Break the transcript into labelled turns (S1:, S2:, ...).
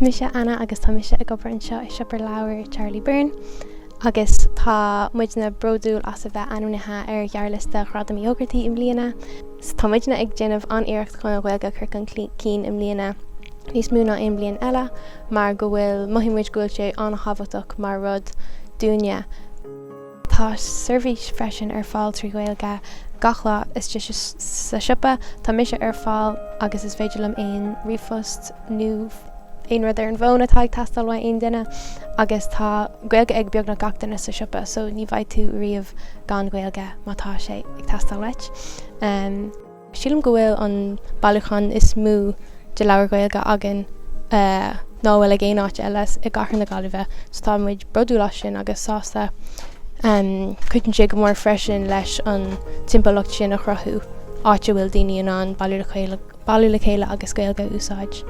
S1: mise Anna agus tá mise ag obair anseo i Siopa Leabhar Charlie Byrne agus tá muidne bródúil as a bheith ainmnithe ar ghearrliosta Ghradam Uí Ógartaigh i mbliana. Tá muidne ag déanamh an-iarracht chun an Ghaeilge a chur chun cinn i mbliana níos mó ná aon bhliain eile mar go bhfuil, mothaíonn muid go bhfuil sé an-thábhachtach mar rud dúinne. Tá seirbhís freisin ar fáil trí Ghaeilge gach lá istigh sa siopa. Tá mise ar fáil agus is féidir liom aon ríomhphost nó aon rud ar an bhfón atá ag teastáil uaidh aon duine agus tá Gaeilge ag beagnach gach duine sa siopa so ní bheidh tú riamh gan Ghaeilge má tá sé ag teastáil uait. Sílim go bhfuil an bailiúchán is mó de leabhair Ghaeilge againn ná a bhfuil ag aon áit eile i gcathair na Gaillimhe so tá muid bródúil as sin agus sásta. Cuidíonn sé go mór freisin leis an timpeallacht sin a chruthú, áit a bhfuil daoine in ann bailiú le chéile agus Gaeilge a úsáid.